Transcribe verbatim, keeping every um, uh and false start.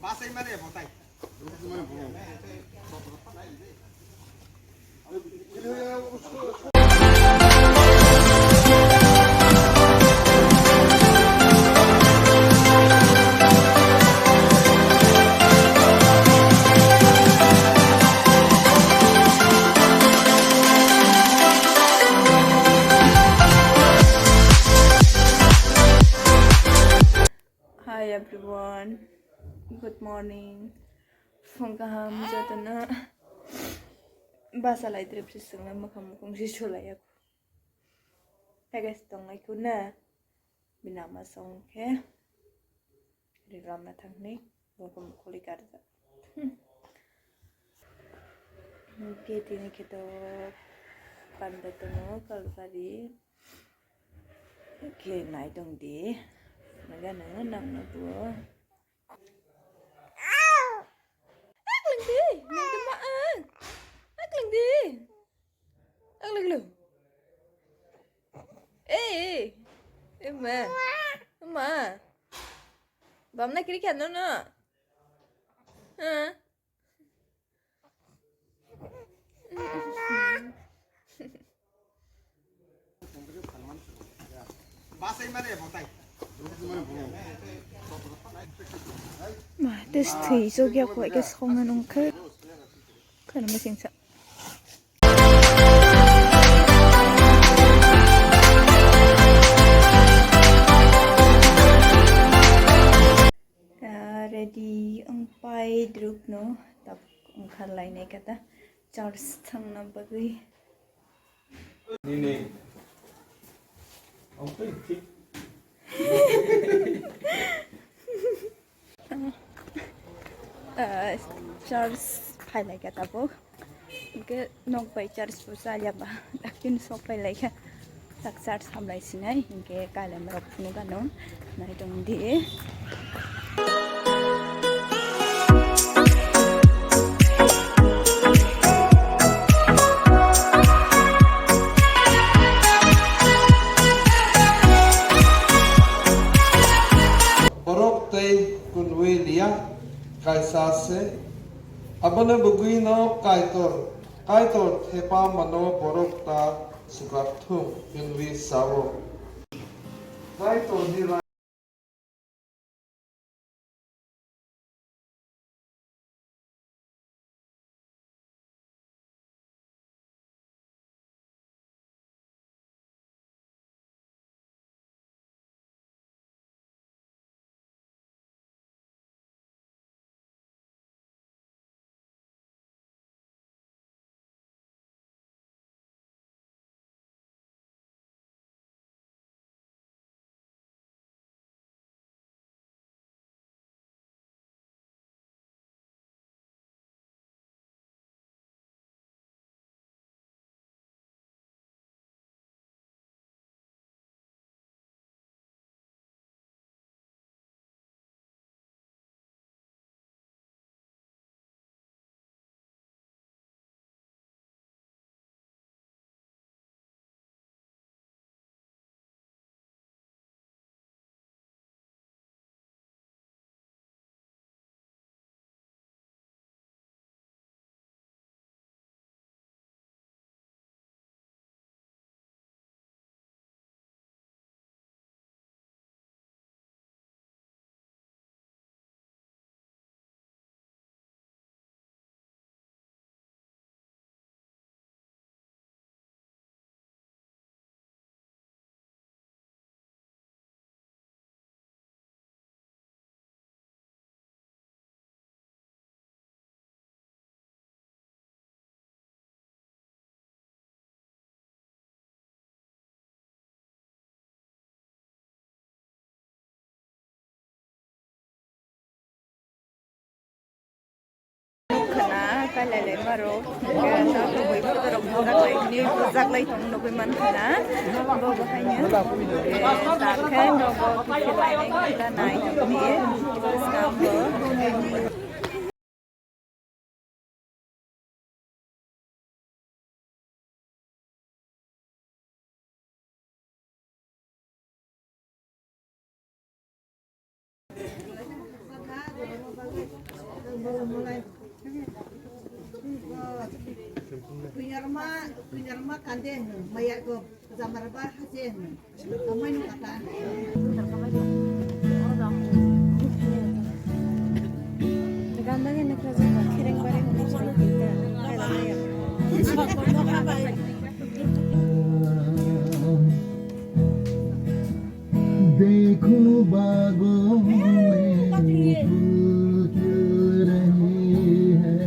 Hi everyone, good morning. Phung kaham jotono. Basa lai trip si swngnai, mwkhang mukhung si sulai ya. Tegas tongnai khuna. Bini ama song khe ri ramna thangni, bo khe mukhuli karjak. Hwnkhe tini khe to panda tongo kalbari. Khe nai tong di. Nagano nangno bo. Aklang di, nang tama ang. Aklang di. Aklang lu. Eh, eh. Emma. Emma. Bamna kiri khan no no. Ha. Ma, tes thwi chok ya koi ke song na nung khe. Khana ma sing sa. Ah, ready wngpai druk no, tabuk wngkha lainai kata church thangna bagwi. Nini. Ang twi thik. Ah, church phailaikha tabuk. Hwnkhe nok bai church bo chaliya ba, dakti sok phailaikha. Tak church hamlai sinai, hwnkhe kailai borok phunuk ano, nai tong di. Borok tei kunwi liya, kaisa se. Abono bwgwino Kaitor, Kaitor thepamano borok ta swkakthung hwnwi sao. Kaitorni Khana kailai lai maro, hwnkhe ta kubui photo rok bujak lai hwnwi bujak lai tong nugwi mankha na. Bo bo haino, eh, ta khe nogo khe lainai khe ta nai hwnwi bwskango. Kunyarma, kunyarma kande hwn, maya go jamarba haje hwn. Amai no kata. Ganda gini kerja kereng bareng. देखो बागों में फूल खिल रही है।